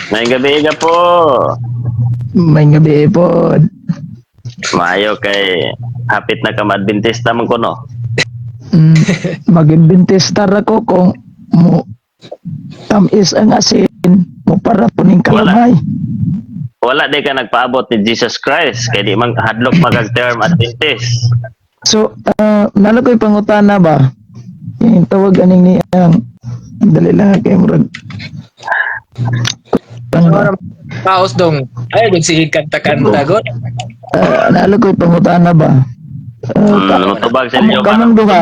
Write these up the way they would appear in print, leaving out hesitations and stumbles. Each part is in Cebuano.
Maayong gabi po. Maayong gabi po. Maayo kay hapit na ka ma-Adventista man kuno. Mag-Adventista ra ko kung mo tamis ang asin mo para puning kalamay. Wala di ka nagpaabot ni Jesus Christ kay di man hadlok magag term Adventist. So, nalo ko'y pangutana ba? Yung tawag aning niyang dali lang kay murag ano ba? Paos dong. Ay, gud sige kanta-kanta god. Nalo ko'y pangutana ba? Mutubag sa inyo. Kamong duha,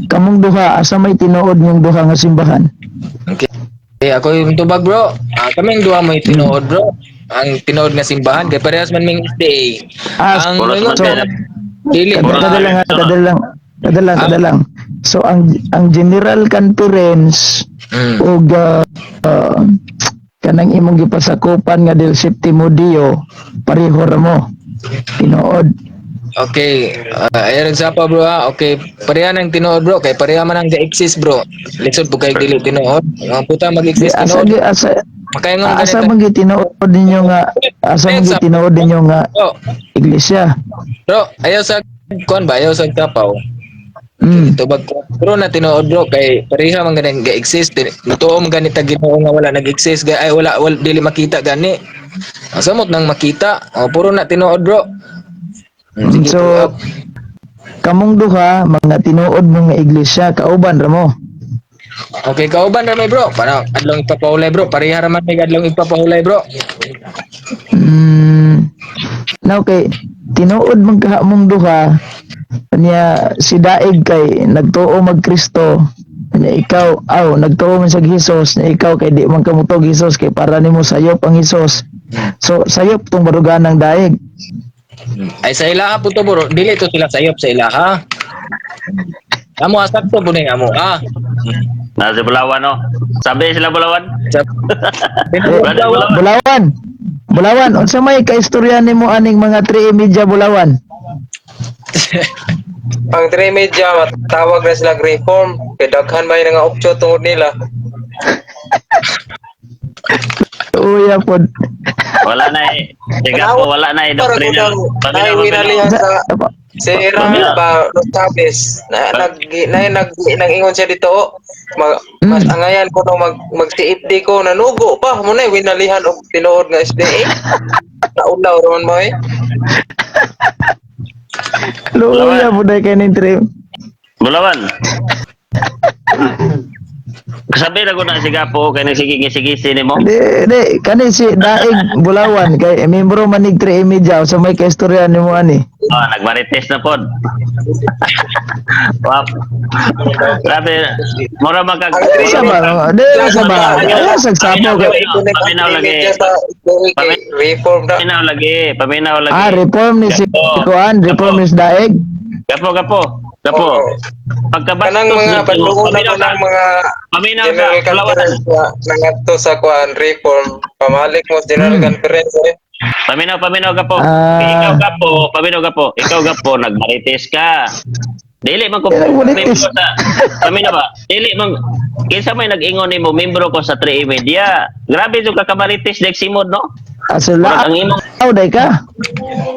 kamong duha, asa may tinuod yung duha nga simbahan? Okay. Okay, ako yung tubag, bro. Ah, kaming duha mo tinuod, bro. Ang tinuod nga simbahan kay parehas man ming SDA. Ah, Ang Puros ingon man sa dili kada lang, kada lang, kada lang, kada lang. So ang General Conference ug kanang imong gipasakupan nga Del Septimo Dio, pareho ra mo tinuod? Okay, ayan sa pa, bro, ha. Okay, pareha ng tinuod, bro, kay pareha man ang ga-exist, bro. Lisod po kay dili tinuod. Ang puta Di mag-exist asa tinuod. gi asa Makaingon asa ganito. Man gitinuod ninyo nga asa man gitinuod ninyo nga Bro, iglesia? Bro, ayaw sa kuan ba? Ayaw sa tapaw. Tubag ko. Pero na tinuod, bro, kay pareha man ganing ga-exist. Mutuo man ganita Ginoo nga wala nag-exist ay wala, dili makita gani. Ang samot nang makita. O puro na tinuod, bro. Sige, So, bro. kamong duha mga tinuod mo nga iglesia, kauban ra mo? Okay, kauban ra may, bro. Para adlong ipapahulay, bro. Pareha ra man may adlong ipapahulay, bro. Now kay tinuod man kaha mong duha niya, si Daig kay nagtuo mag Kristo niya, ikaw aw nagtuo man sa Jesus niya, ikaw kay di man kamutog Jesus kay para nimo sayop ang Jesus, so sayop tong baruganang Daig. Ay sa ilaha po to, bro. Dili to sila sayop sa ilaha. Amo asakto po ning amo. Ah. Nasa Bulawan, no? Sabi sila Bulawan. Sa Eh, Bulawan, Bulawan, unsa may kaistorya nimo aning mga 3 media, Bulawan? Ang 3 media matawag na sila reform kay daghan may nga option tungod nila. Uya pod. Wala na eh. Sige po, wala na eh. Para Doktrina. kung Paminaw, ay paminaw. winalihan sa si Ramil ba Chavez na nag na nag nangingon siya dito mag, mas angayan ko no mag mag CFD ko nanugo pa mo na winalihan og tinuod nga SDA naulaw raman mo eh. Luya pod ay kay ning 3. Bulawan. Sabi na ko na si Gapo, kay nagsige gisigisi nimo. Di, di, kani si Daig, Bulawan, kay membro manig 3 media, sa may kaistorya nimo ani? Oh, nagmarites na pod. Wap. Grabe. Mura magkag Ay, sa ba? Di, sa ba? Ay, sa sapo kay Paminaw lagi. Media sa SDA kay reform na. Paminaw lagi, paminaw lagi. Ah, reform ni si Gapo. Kuan, reform ni si Daig. Gapo, gapo. Gapo. Oo. Pagkabastos Kanang mga dito, padungon na paminaw sa kanang mga paminaw sa General Bulawan. Conference na nangadto sa kuan reform pamalik mo sa General Conference eh. Paminaw, paminaw ka po. Ah. Ikaw ka po, paminaw ka po. Ikaw ka po, nagmarites ka. Dili man ko Dili nagmarites. membro sa paminaw ba? Dili man kinsa may nag-ingon nimo membro ko sa 3 Media. Grabe jud ka kamarites dek simod, no? Aso Murag ang la. imong Aw day ka.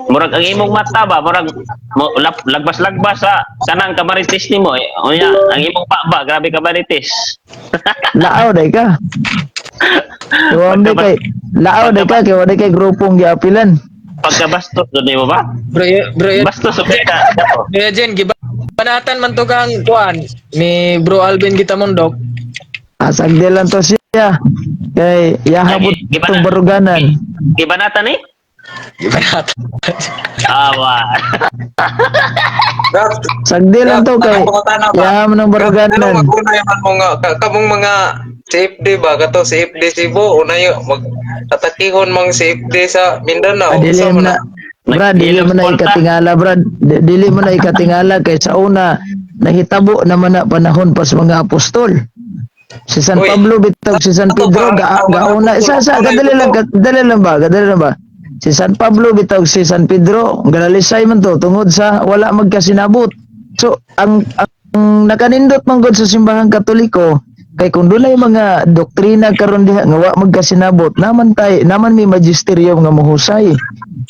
Murag ang imong mata ba, murag mo, lagbas-lagbas sa kanang kamarites nimo eh. Unya, ang imong pa ba, grabe kamarites. Laaw day ka. Iwan day kay laaw day ka kay wala kay grupong giapilan. Pagkabastos jud nimo ba? Bro, bro, Bastos ug ka. Gapo. Bro, Jen, gibanatan man to kang kuan ni Bro Alvin Gitamondok. Asag di lang to siya. Kay yaha po Ay, giba tong na. baruganan. Gibanatan eh? Gibanatan. Awa. Gab, Sagdi lang to kay yaha mo ng Ano baruganan. mag-una yung mga kamong mga CFD ba kato CFD Cebu una yo mag atakihon mang CFD sa Mindanao. Ah, dili Unsa mo man na Brad, dili mo na ikatingala, Brad. Dili mo na ikatingala kay sa una nahitabo naman na panahon pa sa mga apostol. Si San Uy. Pablo bitog si San Ato Pedro ba, ga, ang mga gauna apostol, isa sa unay kadali lang bitaw. kadali lang ba kadali lang ba si San Pablo bitog si San Pedro galalisay man to tungod sa wala magkasinabot. So ang nakanindot man gud sa Simbahang Katoliko Kay kung dunay mga doktrina karon diha nga wa magkasinabot, naman tay naman may magisterium nga mohusay.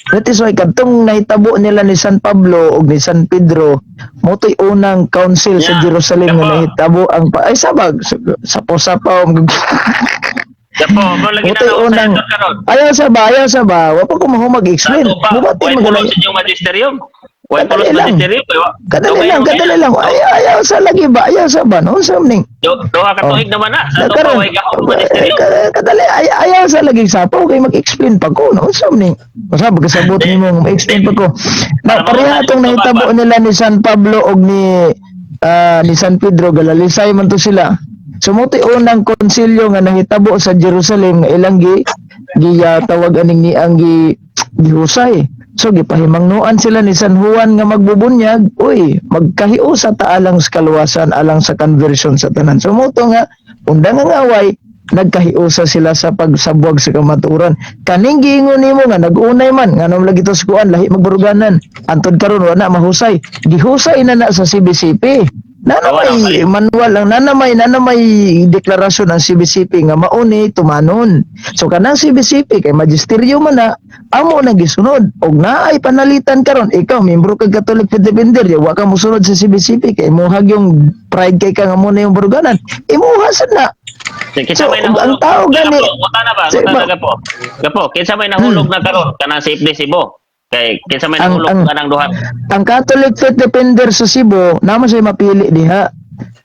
That is why kadtong nahitabo nila ni San Pablo ug ni San Pedro, mo to'y unang council sa Jerusalem nga nahitabo ang pa, ay sabag sa posapaw. Gapo, mo lagi na Mo to'y na unang karon. Ayaw sa ba, wa pa ko mahumag explain. Sa ato pa, Mubati way magalay. pulos inyong magisterium. Way Kadali pulos lang. magisterium. Kadali lang, kadali lang. Ay, ayaw sa lagi ba? Ayaw sa ba? No, sa ning. Duha ka tuig naman na. Sa ato pa, Karon, way gahom magisterium. kadali ay, ayaw sa lagi sapaw kay mag-explain pa ko, no? Sa ning. Basta pagkasabot nimo mag-explain pa ko. Na Para pareha mawala atong yung nahitabo tababa. nila ni San Pablo og ni San Pedro, galalisay man to sila. So mo to'y unang konsilyo nga nahitabo sa Jerusalem nga ilang gi tawag aning ni ang gi gihusay. So gipahimangnoan sila ni San Juan nga magbubunyag, uy, magkahiusa ta alang sa kaluwasan, alang sa conversion sa tanan. So mo to nga undang ang away, nagkahiusa sila sa pagsabwag sa kamatuoran. Kaning giingon nimo nga nag-unay man nganong lagi to sa kuan lahi magbaruganan. Antod karon wala mahusay. Gihusay na na sa CBCP. Nana Wala may manual lang, nana may deklarasyon ang CBCP nga mauni tumanon. So kanang CBCP kay magisterium man na amo nang gisunod og naay panalitan karon, ikaw membro kag Catholic Faith Defender ya wa ka mosunod sa CBCP kay imuhag yung pride kay ka nga mo na yung baruganan, imuha sad na. Kinsa So, may ang nahulog? tao gani- Gapo, nguta na ba? Nguta na gapo. Gapo, kinsa may nahulog na karon kanang safety Cebu? Kay kinsa may nahulog kanang duha? Ang Catholic Faith Defender sa Cebu, naman siya mapili diha.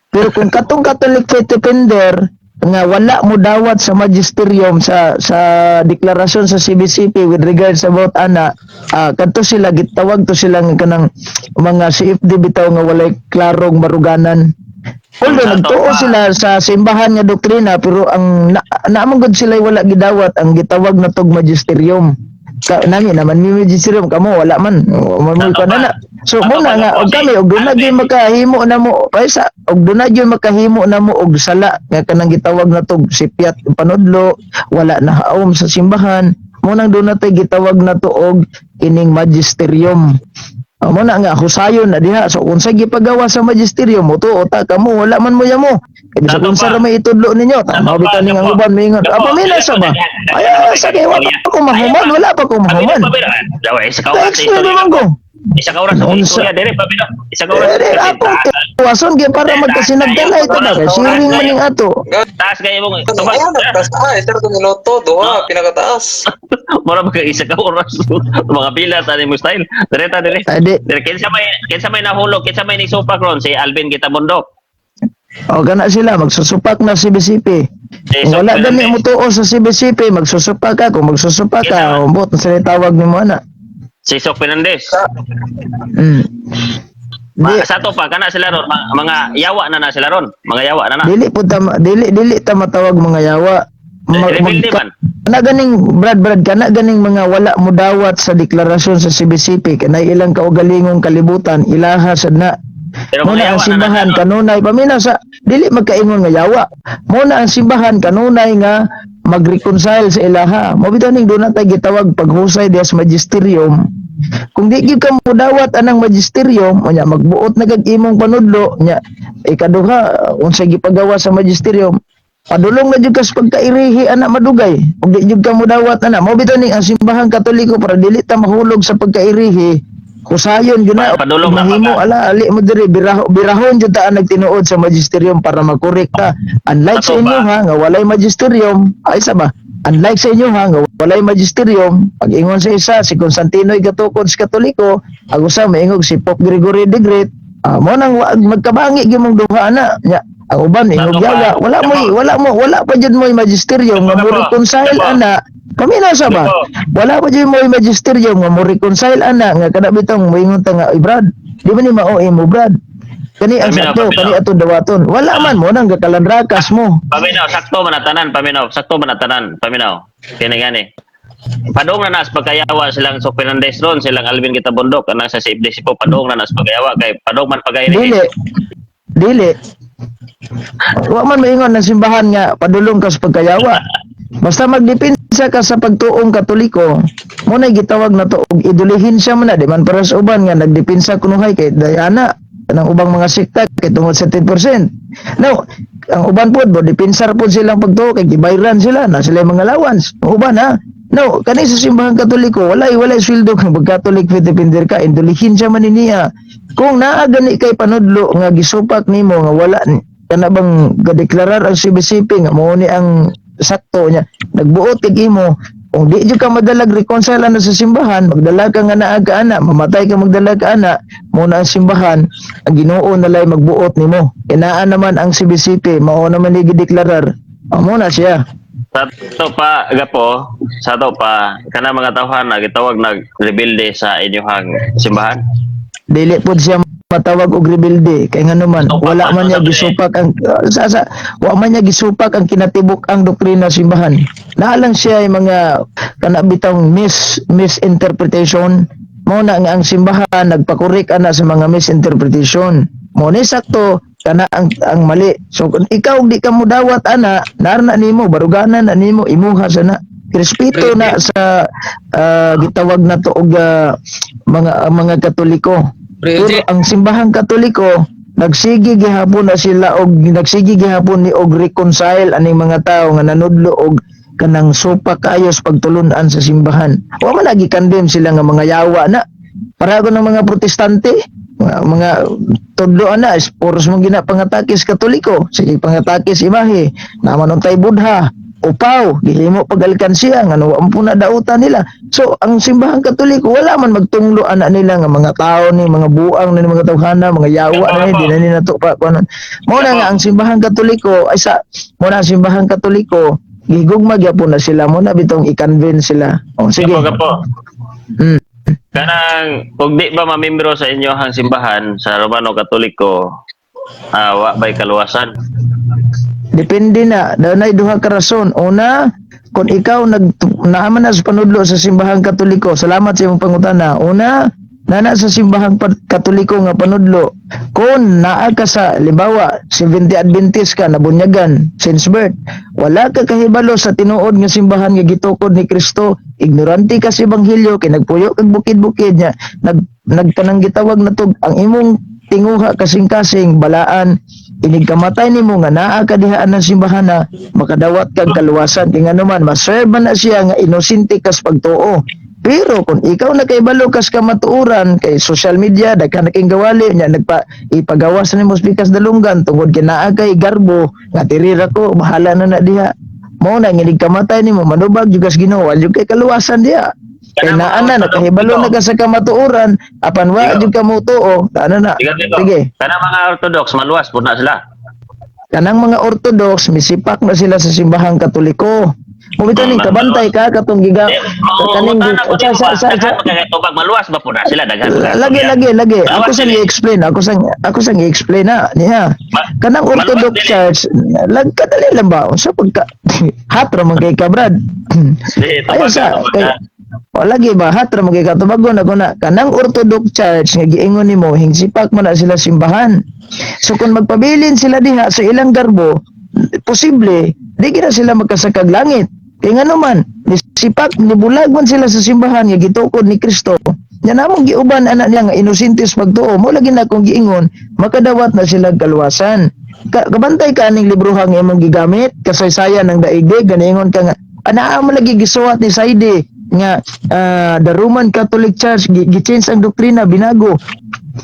Pero kung katong Catholic Faith Defender nga wala mo dawat sa magisterium sa deklarasyon sa CBCP with regards about ana, kadto sila gitawag to sila nga kanang mga CFD bitaw nga walay klarong baruganan. Although Sa nagtuo ato pa. sila sa simbahan nga doktrina, pero ang naamang gud sila wala gidawat ang gitawag na tog magisterium. Ka, nami naman mi magisterium, kamo wala man. Mo Sa ato ka na pa. na. So Sa ato mo na pa nga gapo, og si kami og duna gyud Alvin. makahimo na mo kaysa og duna gyud makahimo na mo og sala nga kanang gitawag na tog sipyat panudlo, wala na haom sa simbahan, mo nang duna tay gitawag na to og kining magisterium. Mo na nga husayon na diha. So kung sa gipagawa sa magisterium mo tuo ta kamo, wala man mo yamo. Kay bisag Sa ato unsa pa. ra may itudlo ninyo, tama Sa ato pa, bitaw ning ang gapo. uban moingon. Gapo, Apa mina sa ba? daghan Ay, na sa kay wala pa ko mahuman, wala pa ko mahuman. Pabila, pabila. Isa ka oras sa Explain istorya. naman ko. Isa ka oras sa Unsa? istorya dire, pabila. Isa ka oras. Eh, akong tiwason kay para magkasinagdanay ito ba? Kay siring man ning ato. Taas kayo mong tubag. Ayaw, nagtaas. Isa ra minuto, duha, pinakataas. Mura ba kay isa ka oras mga pila sa mo style. Dire ta dire. Adi, Dire kinsa may nahulog, kinsa may nisupak ron si Alvin Kitabundok. O gana sila magsusupak na CBCP. Si Kung wala Sok gani Fernandez. mo tuo sa CBCP, magsusupak ka. Kung magsusupak ka, umbot na sila tawag nimo ana. Si Sok Fernandez. Di, Sa ato pa kana sila ron mga yawa na na sila ron. Mga yawa na na. Dili po ta dili dili ta matawag mga yawa. Rebelde man. Kana ganing Brad, Brad, kana ganing mga wala mo dawat sa deklarasyon sa CBCP kanay ilang kaugalingong kalibutan ilaha sad na. Pero mga Muna ang yawa na na simbahan sila ron. kanunay pamina sa dili magkaingon nga yawa. Muna ang simbahan kanunay nga mag-reconcile sa ilaha. Mo bitaw ning doon tay gitawag paghusay diha sa magisterium. Kung di gyud ka modawat anang magisterium, unya magbuot na kag imong panudlo, nya ikaduha unsay gipagawa sa magisterium, padulong na jud ka sa pagkairihi ana madugay. Ug di jud ka modawat ana. Mo bitaw ning ang simbahang Katoliko para dili ta mahulog sa pagkairihi, husayon jud na. Padulong na mahimo pagka. ala ali mo diri biraho birahon jud ta ang nagtinuod sa magisterium para makorek ta. Unlike sa Ato inyo ba? ha nga walay magisterium, ay sa ba? Unlike sa inyo ha nga walay magisterium, pag ingon sa isa si Constantino gatukod sa Katoliko, ang usa maingog si Pope Gregory the Great, mo nang magkabangi gyud mong duha ana. Nya ang uban ingog Ato ba? yawa, wala mo wala mo wala pa jud mo magisterium nga Ato mo ba? reconcile Ato ba? ana. Paminaw sa ba? Ato. Wala pa jud mo magisterium nga mo reconcile ana nga kada bitong moingon ta nga, "Oy Brad, di ba ni mao imo Brad? Kani ang Paminaw, sakto, paminaw. kani ato dawaton." Wala man mo nang gakalandrakas mo. Paminaw, sakto man na tanan, paminaw, sakto man na tanan, paminaw. Kini gani. Padung na nas pagkayawa silang Sok Fernandez ron, silang Alvin Kitabundok anang sa CFD Cebu, padung na nas pagkayawa kay padung man pagkairihi. Dili. Dili. Wa man maingon ng simbahan nga padulong ka sa pagkayawa. Basta magdepensa ka sa pagtuong Katoliko, mo na gitawag na to og idulihin siya man na di man para sa uban nga nagdepensa kunuhay kay Diana kanang ubang mga sekta kay tungod sa 10%. Now, Ang uban pod mo dipensar pod silang pagtuo kay gibayran sila na sila yung mga allowance. Ang uban ha. No, kani sa Simbahang Katoliko, walay walay sweldo kang pag-Catholic faith defender ka, indulihensya man ni niya. Kung naa gani kay panudlo nga gisupak nimo nga wala kana bang gadeklarar ang CBCP nga mao ni ang sakto niya, nagbuot kag imo, kung di jud ka madalag reconcile ana sa simbahan, magdala ka nga naa ka ana, mamatay ka magdala ka ana, mo na ang simbahan, ang Ginoo na lay magbuot nimo. Kinaa naman ang CBCP, mao naman ni gideklarar. Amo na siya. Sa to pa, Gapo, sa to pa, kana mga tawhan na gitawag nag rebelde sa inyong simbahan. Dili pod siya matawag og rebelde kay ngano man Supak wala man man niya sabi. Gisupak ang sa wa man niya gisupak ang kinatibuk ang doktrina simbahan. Naa lang siya ay mga kana bitawng misinterpretation. Mao na nga ang simbahan nagpakorek ana sa mga misinterpretation. Mo ni sakto kana ang mali. So kung ikaw di ka mudawat ana, narna nimo, baruganan na nimo, imuha sana. Respeto na sa gitawag na to og mga mga Katoliko. Pre, Pero ang Simbahang Katoliko nagsige gihapon na sila og nagsige gihapon ni og reconcile aning mga tawo nga nanudlo og kanang supak kayos pagtulun-an sa simbahan. Wa man lagi condemn sila nga mga yawa na. Para ng mga Protestante, mga tudlo ana is puros mong gina pangatake sa Katoliko, sige pangatake sa imahe, naman untay Buddha, upaw, gihimo pag alkansiya nga wa man po na dautan nila. So ang Simbahang Katoliko wala man magtunglo ana nila nga mga tao ni mga buang ni mga tawhana, mga yawa na ni di na ni nato pa kuan. Mo na nga ang Simbahang Katoliko ay sa mo na ang Simbahang Katoliko gigugma gyapon na sila, mo na bitong i-convince sila. Oh, sige. Gapo, Gapo. Kanang kung di ba mamembro sa inyohang simbahan sa Romano Katoliko, wa ba'y kaluwasan? Depende na. Dunay duha ka rason. Una, kung ikaw nag naaman na sa panudlo sa Simbahang Katoliko, salamat sa imong pangutana. Una, nana sa Simbahang Katoliko nga panudlo. Kung naa ka sa limbawa, Seventh Adventist ka nabunyagan since birth, wala ka kahibalo sa tinuod nga simbahan nga gitukod ni Kristo, ignorante ka sa ebanghelyo kay nagpuyo kag bukid-bukid niya, nagkanang gitawag na tug ang imong tinguha kasing-kasing balaan, inig kamatay nimo nga naa ka dihaan ng simbahan na makadawat kag kaluwasan kay ngano man maserve man na siya nga inosente kas pagtuo. Pero kung ikaw nakaibalo kas kamatuoran kay social media daghan na king gawali nya, nagpa ipagawas nimo sa pikas dalunggan tungod kay naa kay garbo nga tirira ko, bahala na na diha, mo na nginig kamatay nimo manubag jud kas Ginoo, wala jud kay kaluwasan diha kay Kanang naa mga na Orthodox nakahibalo dito. Na ka sa kamatuoran apan wa Digo. Jud ka motuo, ana na. Digo, digo. Sige. Kanang mga Orthodox, maluwas po na sila. Kanang mga Orthodox misipak na sila sa Simbahang Katoliko mo bitaw ning kabantay ka katong giga Eh, kaning mangungutana ko sa dito sa ba? sa, Daghan magkakatubag, maluwas ba po na sila? Daghan Lagi, lagi, lagi. Ako Maluwas sang dili. i-explain, ako sang i-explain na niya. Kanang Maluwas Orthodox dili. Church, lag kadali lang ba unsa pagka hat ra man kay ka, Brad. Di, Ayo tubag sa ka, tubag kay ka. O lagi ba hat ra man kay ka, tubagon ako na. Kanang Orthodox Church nga giingon nimo, hingsipak man na sila simbahan. So kung magpabilin sila diha sa ilang garbo, posible di gina sila magkasakag langit. Kay ngano man, nisipak nibulag man sila sa simbahan nga gitukod ni Kristo. Nya namong giuban anak niya nga inosente sa pagtuo, mo lagi na akong giingon, makadawat na sila kaluwasan. Kabantay ka aning librohang imong gigamit, Kasaysayan ng Daigdig, ganiingon ka nga anaa mo lagi gisuwat ni Saide nga the Roman Catholic Church gi-change ang doktrina, binago.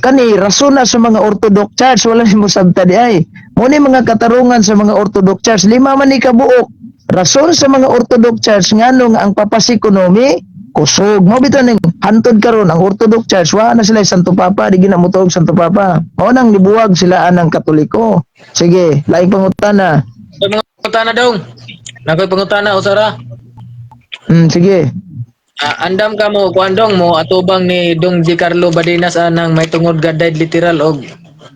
Kani rason na sa mga Orthodox Church, wala nimo sabta di ay. Mo ni mga katarungan sa mga Orthodox Church, lima man ni kabuok. Rason sa mga Orthodox Church ngano nga ang papacy ekonomy kusog. Mo bitaw ning hantod karon ang Orthodox Church wa na sila Santo Papa, di gina motuog Santo Papa. Mao nang nibuwag sila anang Katoliko. Sige, laing pangutana. Ay, mga pangutana dong. Nakoy pangutana usara. Sige. Ah, andam ka mo kuan dong mo atubang ni Dong G Carlo Badinas anang may tungod God died literal og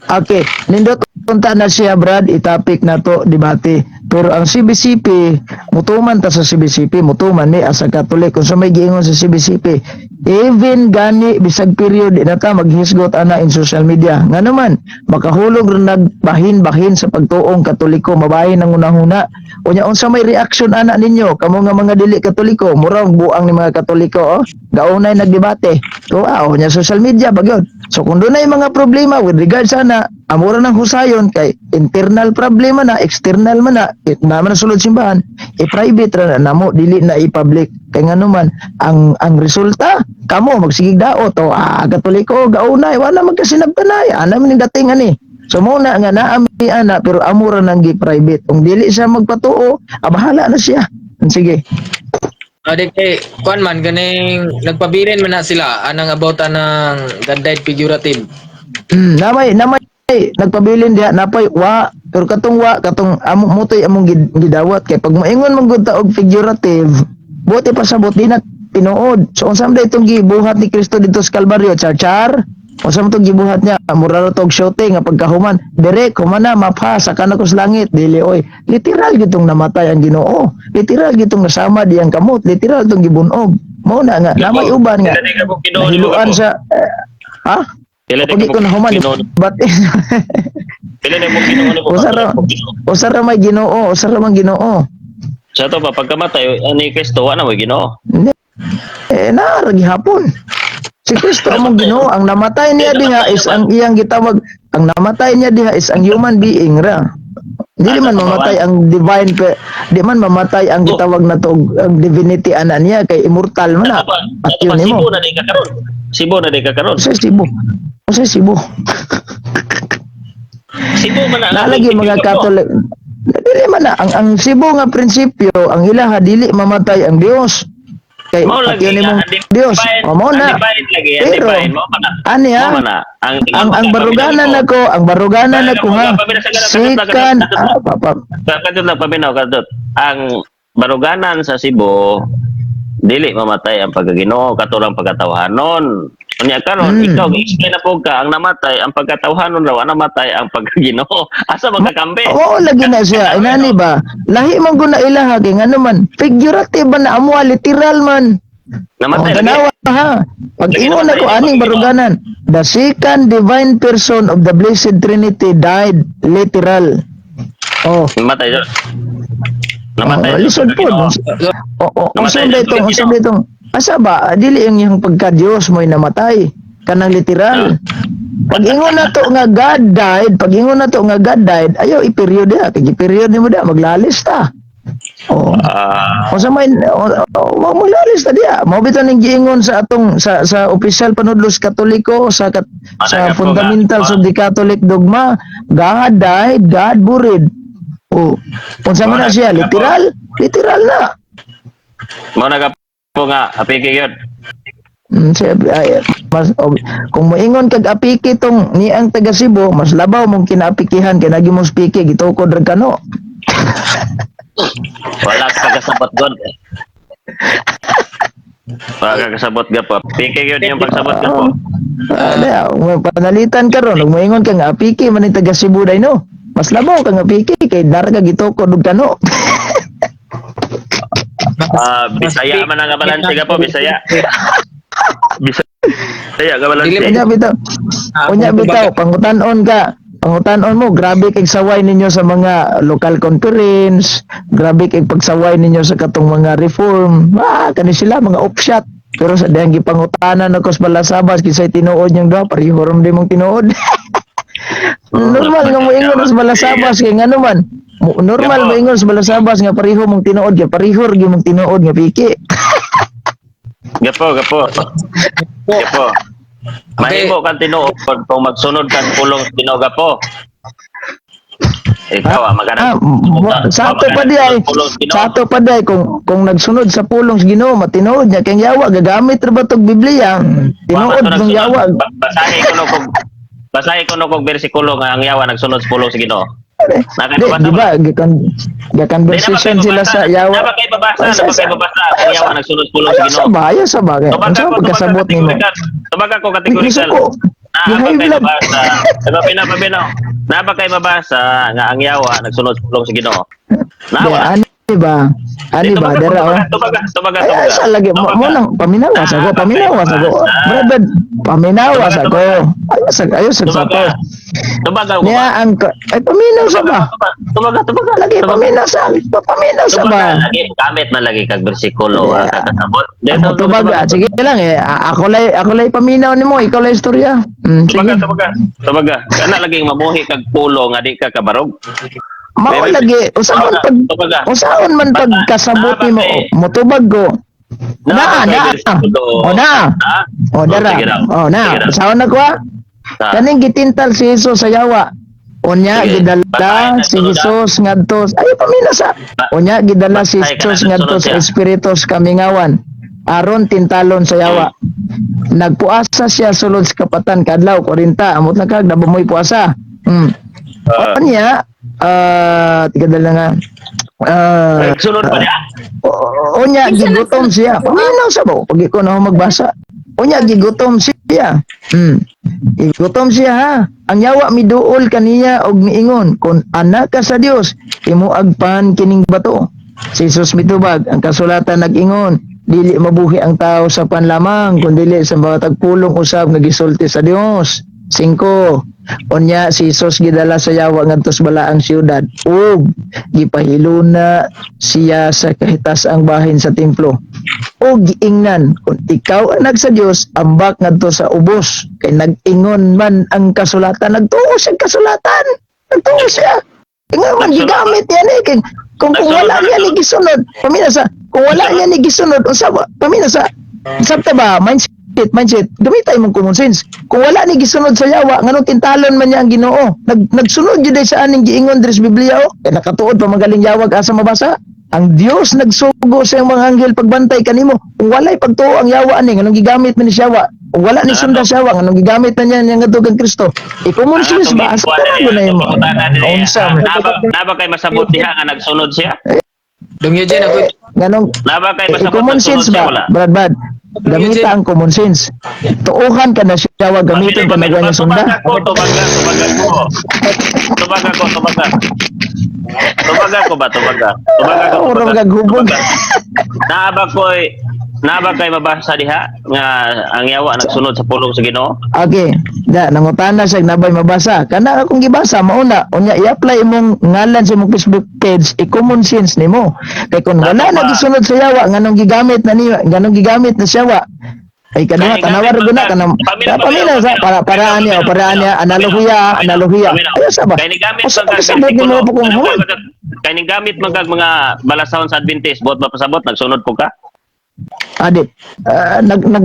Okay, nindot unta na siya, Brad, itapik na to debate. Pero ang CBCP, mutuman ta sa CBCP, mutuman ni as a Catholic. Kung sa may giingon sa CBCP, even gani bisag period di na ta maghisgot ana in social media. Nga naman, makahulog ra nagbahin-bahin sa pagtuong Katoliko, mabahin ang unahuna. Unya unsa may reaction ana ninyo kamo nga mga dili Katoliko, murag buang ni mga Katoliko, oh. Gaunay nagdebate. So, nya social media ba gyud. So kung dunay mga problema with regards ana, amura ng husayon kay internal problema na, external man na, it, na man na sulod simbahan, i-private ra na namo, dili na i-public. Kay ngano man ang resulta, kamo magsigig daot o Katoliko gaunay wala magkasinabtanay, ana man ning dating ani. So mo na nga naa mi ana pero amura nang gi-private. Kung dili siya magpatuo, bahala na siya. Sige. Di kay kuan man ganing nagpabilin man na sila anang about anang God died figurative. Namay nagpabilin diha napay wa, pero katong wa katong amo mutoy among gidawat kay pag moingon man gud ta og figurative, buti pa sabot di na tinuod. So unsa man itong gibuhat ni Kristo dito sa Kalbaryo, char-char? Unsa man itong gibuhat niya? Mura ra tog shooting nga pagkahuman, direk human na mapha sa kanako sa langit, dili oy. Literal gitong namatay ang Ginoo. Literal gitong nasama diyang kamot, literal tong gibunog. Mao na nga namay uban nga nahiluan sa ha? Pila di Pag ka ko na human, but Pila di mo Ginoo nimo? Usa ra may Ginoo, usa ra man Ginoo. Sa to pa pagkamatay ani Kristo wa na mo Ginoo. Hindi. Eh naa ra gihapon. Si Kristo among Ginoo, ang namatay niya diha is ang iyang gitawag, ang namatay niya diha is ang human being ra. Dili man mamatay ang divine di man mamatay ang gitawag na to ang divinity ana niya kay immortal man na. At At yun nimo. Cebu na di ka karon. Cebu na di ka karon. Usa Cebu. Usa Cebu. Cebu man na. Nalagi mga Catholic. Dili man na ang Cebu nga prinsipyo, ang ilaha dili mamatay ang Dios. Kay Mao lagi patyon nga, nimong Dios. O mao na. Undefined lagi, Pero, undefined. Mao man na. Ani ha? Mao man na. Ang baruganan nako, ang baruganan nako ha. Sikan pa, pa, Kadto lang paminaw kadto. Ang baruganan sa Cebu dili mamatay ang pagkaginoo kato lang pagkatawhanon. Unya karon ikaw gi-explain na po ka ang namatay ang pagkatawhanon raw ang namatay ang pagkaginoo. Asa magkakambi? Oo, lagi na siya. Inani ba? Lahi man gud na ilaha kay ngano man. Figurative ba na amo literal man. Namatay Oh, lagi. tanawa ha. Pag Lagi ingon namatay ako ang aning pagkaginoo. baruganan, the second divine person of the Blessed Trinity died literal. Oh, Namatay jud. Namatay oh, jud lisod po. pagkaginoo. Oo, Namatay unsa jud ba itong, unsa pagkaginoo. ba itong, asa ba, dili ang iyang pagka-Diyos mo'y namatay, kanang literal. Pag ingon na to nga God died, pag ingon na to nga God died, ayaw i-period diha, kay i-period nimo diha, maglalis ta. Oh. Unsa may maglalis ta diha. Mao bitaw ning giingon sa atong sa opisyal panudlos Katoliko sa Ano, fundamentals of the Catholic dogma, God died, God buried. Oh. Unsa man na siya, literal, literal na. Mao na ka po nga apiki gyud. Siya, ay, mas, kung moingon kag apiki tong ni ang taga Cebu, mas labaw mong kinaapikihan kay nagi mong spiki gitukod ra kano. Wala ka kasabot god. Wala ka kasabot ga po. Piki gyud yung pagsabot ka po. Ah, panalitan karon ug moingon ka nga apiki man ni taga Cebu day no. Mas labaw ka nga apiki kay dara ka gitukod og kano. Bisaya man ang balanse ka po, Bisaya. Bisaya ka balanse. Unya bitaw. Unya bitaw pangutanon ka. Pangutanon mo, grabe kay saway ninyo sa mga local conference, grabe kay pagsaway ninyo sa katong mga reform. Kani sila mga offshot. Pero sa dihang gipangutanan ako sa Balasabas kisay tinuod niyang duha, pareho ra man di mong tinuod. Normal nga moingon sa Balasabas kay ngano man. Normal moingon sa Balasabas nga pareho mong tinuod kay pareho ra gyud mong tinuod nga piki. Gapo, gapo. Gapo. Mahimo kang tinuod kung magsunod kang pulong sa Ginoo gapo. Ikaw magana. Sa ato pa di ay, sa ato pa di ay, kung nagsunod sa pulong sa Ginoo, matinuod niya kay ang yawa gagamit ra ba tog Biblia? Tinuod ng yawa. Basahi ko no kog basahi ko no kog bersikulo nga ang yawa nagsunod sa pulong sa Ginoo. Di, di ba gikan conversation sila sa yawa. Napa kay babasa, napa kay babasa ang yawa nagsunod sa pulong sa Ayaw sa Ginoo. ba, ayaw sa ba. Kaya, Tubaga unsa ko, pagkasabot tubaga nimo? kategorikal. Tubaga ko kategorikal. Gisuko. Naa ba Gi-high kay blood. mabasa? Diba pinapabinaw? Naa ba kay mabasa nga ang yawa nagsunod sa pulong sa Ginoo? Na Di, wala. ani ba? Ani ba? Dara oh. Tubaga, tubaga, Ay, tubaga. asa lagi mo Tubaga. Mo nang paminawas ako, Ah, paminawas ako. ah. Brother, paminawas Tubaga, ako. Ayaw sa Tubaga. sapo. Tubaga ko ba? Niya ang ay, paminaw sa ba? Tubaga, tubaga. Lagi Tubaga. paminaw sa Tubaga, ba? lagi gamit man lagi kag bersikulo Yeah. kakasabot. Ako tubaga, sige lang eh. Ako lay paminaw nimo, ikaw lay istorya. Tubaga, Sige. tubaga. Tubaga. Kana lagi mamuhi kag pulo nga di ka kabarog. Mao lagi, usaon pag Tubaga. usaon man pagkasabot nimo, motubag ko. Na, na. O na. Ha? O dara. Sige daw. O na. Sige daw. Usaon na ko ah. Ah. Kaning gitintal si Jesus sa yawa. Unya Sige. gidala Basahin na si sunod, ah. Jesus ngadto. Ay, pamina sa. Unya gidala si Basahin ka Jesus na, ngadto sunod sa siya. espiritu sa kamingawan aron tintalon sa yawa. Nagpuasa siya sulod sa kapatan kadlaw 40. Amot na kag nabumoy puasa. Ah. Unya tigadala nga. Ah, Sunod pa niya. Unya Kinsa gigutom nagsunod siya. sa kuha? Paminaw sa ba? Pag ikaw na ako magbasa. Unya gigutom siya. Gigutom siya ha. Ang yawa miduol kaniya og miingon, "Kon anak ka sa Dios, imuagpan kining bato." Si Jesus mitubag, "Ang kasulatan nag-ingon, dili mabuhi ang tao sa pan lamang, kundi sa mga tagpulong usab nga gisulti sa Dios." 5. Unya si Jesus gidala sa yawa ngadto sa balaang siyudad ug gipahiluna siya sa kahitas ang bahin sa templo. Ug giingnan, "Kung ikaw anak sa Dios, ambak ngadto sa ubos, kay nag-ingon man ang kasulatan." Nagtuo siya kasulatan. Nagtuo siya. Ingon man gigamit niya ni kay kung wala niya ni gisunod, pamina sa kung wala niya ni gisunod unsa ba? Pamina sa sabta ba, mindset, mindset, gamita imong common sense. Kung wala ni gisunod sa yawa, nganong tintalon man niya ang Ginoo? Nagsunod jud sa aning giingon diri sa Biblia oh. Kay nakatuod pa magaling yawag asa mabasa. Ang Dios nagsugo sa iyang mga anghel pagbantay kanimo. Kung walay pagtuo ang yawa ani, nganong gigamit man ni siya yawa? Kung wala ni sunda siya yawa, nganong gigamit na niya niya ngadto kang Kristo? I-common sense ba? Asa ka na imo? Unsa man? Naba kay masabot diha nga nagsunod siya? Dong Eugene, ako Nganong Naba kay masabot i-common nagsunod sense siya ba? wala? Brad, Brad. Gamita ang common sense. Tuuhan ka na siya, wag gamitin pa na ganyan sunda. Tubaga ko, tubaga, tubaga ko. Tubaga ko, tubaga. Tubaga ko ba, tubaga? Tubaga ko, Ah, tubaga. murag gaghubog. Tubaga. Naaba kay mabasa diha nga ang yawa nagsunod sa pulong sa Ginoo? Okay, da nangutana siya nabay mabasa. Kana akong gibasa mauna, unya i-apply imong ngalan sa imong Facebook page, i-common sense nimo. Kay kung wala Tama na ba? gisunod sa yawa, nganong gigamit na niya, nganong gigamit na siya wa? Ay kaduha Kay tanawar gamit gud na man kanang Pamina, pamina sa para para ani o para ani analohiya, analohiya. Ayo sa ba? Kay nigamit Usa man kag kasabot nimo bersikulo. po kung huwag. Kay nigamit man kag mga balasahon sa Adventist, buot ba pasabot nagsunod po ka? Adit. Ah, nag nag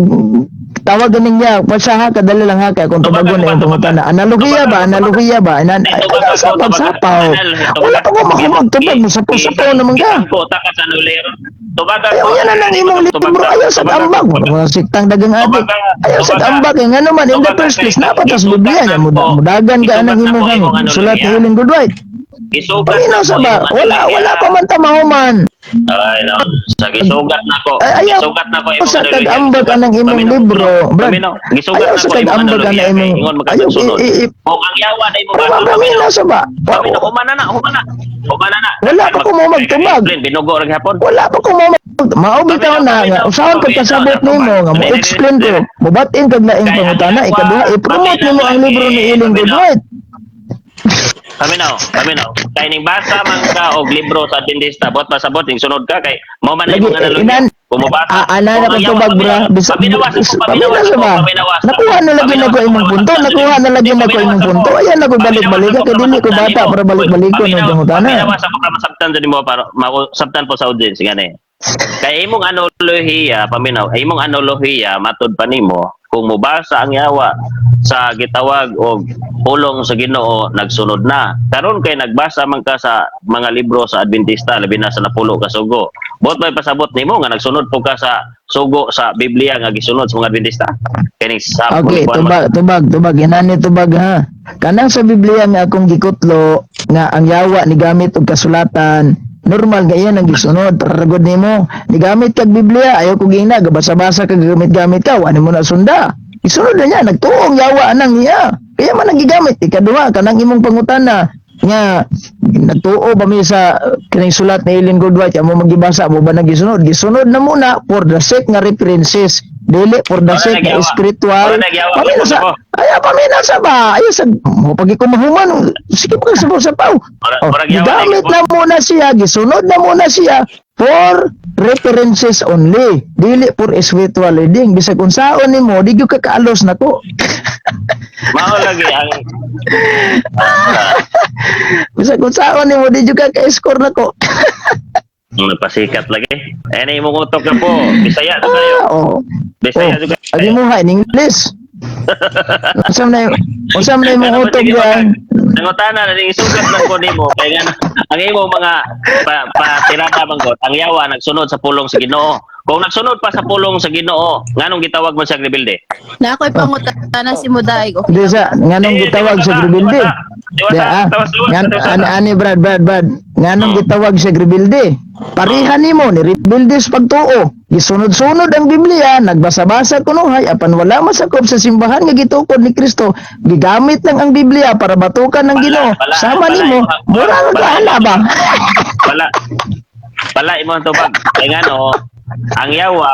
tawag ganing niya, basta ha, kadali lang ha kay kung Tubaga tubagon na ko ba, yung tubaga? pangutana. Analohiya ba? Tubaga ko, Analohiya ba? Inan Ay, ay, tubaga sa ko, tubaga. pagsapaw. Tubaga. Wala pa ko makumag tubag mo sa sapaw naman ka. Ko taka sa nulero. Tubaga Ayaw ko. yan na lang imong Tubaga, libro, ayaw sa tubaga, ambag. tubaga. Mga siktang dagang adik. Tubaga, Ayaw sa tubaga. ambag. Nga naman, in the Tubaga, first place, kay- napatas isugat Biblia niya. na po. Mudagan ka Isugat anang na po imong imong ano sulat ni niya. Helen Goodwhite. Isugat Paminaw na sa po ba? imong Wala, analohiya. wala pa man tamahuman. Ay, no. Sa gisugat na ko. Ay, ayaw Gisugat na ko imong sa analohiya. kag-ambag anang imong Paminaw, libro, Brad. Paminaw. Gisugat Ayaw na sa ko imong kag-ambag analohiya. anang imong Kay ingon ayaw magkasunod. i Kung ang yawa na imong Pero bato, paminaw sa ba? Paminaw, humana na, humana. Humana na. Wala pa ko mo magtubag. Explain, binugo ra gihapon. Wala pa ko mo mao bitaw na nga usahan pagkasabot nimo nga mo explain ko, mobat-in kag laing pangutana. Ikaduha, i-promote nimo ang libro ni Ellen Goodwhite. Paminaw, paminaw. Kay ning basa man ka og libro sa Adventista, buot pasabot ning sunod ka kay mao man Lagi, imong analohiya. inan Bumabasa. ana na Kung ang kong yawa, tubag bra. paminaw, paminawas ako, Paminaw paminawas sa ako, ba? paminawas ako. Nakuha na lagi na ko imong punto, nakuha na lagi na ko imong punto. Ayan ako balik-balik kay dili ko bata para balik-balik ko ng pangutana. Paminawas ako para masabtan sa nimo, para masabtan po sa audience gani. Kay imong analohiya, paminaw, imong analohiya matud pa nimo kung mobasa ang yawa sa gitawag og pulong sa Ginoo, nagsunod na. Karon kay nagbasa man ka sa mga libro sa Adventista, labi na sa napulo ka sugo. Buot may pasabot nimo nga nagsunod po ka sa sugo sa Biblia nga gisunod sa mga Adventista? Kining sa Okay, tubag, tubag, tubag. Inani tubag ha. Kanang sa Biblia nga akong gikutlo nga ang yawa ni gamit og kasulatan, normal nga iyan ang gisunod para ragod nimo. Ni gamit kag Biblia, ayaw ko gina, gabasa-basa ka, gamit-gamit ka, wa nimo na sunda. Isunod na niya, nagtuong yawa anang niya. Kaya man ang gigamit. Ikaduha, kanang imong pangutana nga Nagtuo ba mi sa kining sulat ni Ellen G. White, amo magibasa mo ba, nagisunod, gisunod na muna for the sake nga references, dili for the Wala sake nga nagyawa. spiritual. Wala nagyawa. Pamina sa ay, pamina sa ba ay sa mo pag ko mahuman, sige pa sa sa paw. Wala- Oh, wala nagyawa, gigamit na muna siya, gisunod na muna siya for references only, dili for spiritual leading. Bisag unsaon nimo, di gyud ka kaalos nako. Mao lagi ang Bisag unsaon nimo, di gyud ka ka-score nako. Napasikat lagi. Eh, na imong utok na po. Bisaya to kayo. Ah, oh. Bisaya Oh, to kayo. agi mo ha in English. Unsa man imong Ano, utok sige, yan? Nangutana na ning isugat lang ko nimo kay nga ang imo mga pa, pa tirada banggot ang yawa nagsunod sa pulong sa Ginoo. Kung nagsunod pa sa pulong sa Ginoo, nganong gitawag mo siya rebelde? Na ako'y pangutana si Mudaig. Okay. Di sa nganong Eh, gitawag diwata sa ta, rebelde? diwata. Diwata, Di ah. tawas, tawas, Ngan tawas, ani ani Brad, Brad, Brad. Nganong gitawag siya rebelde? Pareha nimo ni rebelde sa pagtuo. Gisunod-sunod ang Biblia, nagbasa-basa kunuhay apan wala masakop sa simbahan nga gitukod ni Kristo. Gigamit lang ang Biblia para batukan ng Wala, Ginoo. wala, Sama wala, nimo, wala, mura wala. ka hala ba? Wala. Wala imo ang tubag. Kay ngano ang yawa.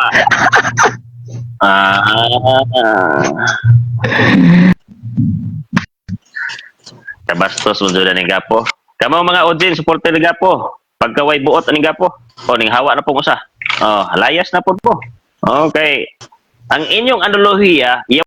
Ah. Kabastos mo jud ni Gapo. Kamo mga audience, supporter ni Gapo. Pagkaway buot ni Gapo. O ning hawa na pong usa. Oh, layas na pud po. Okay. Ang inyong analohiya,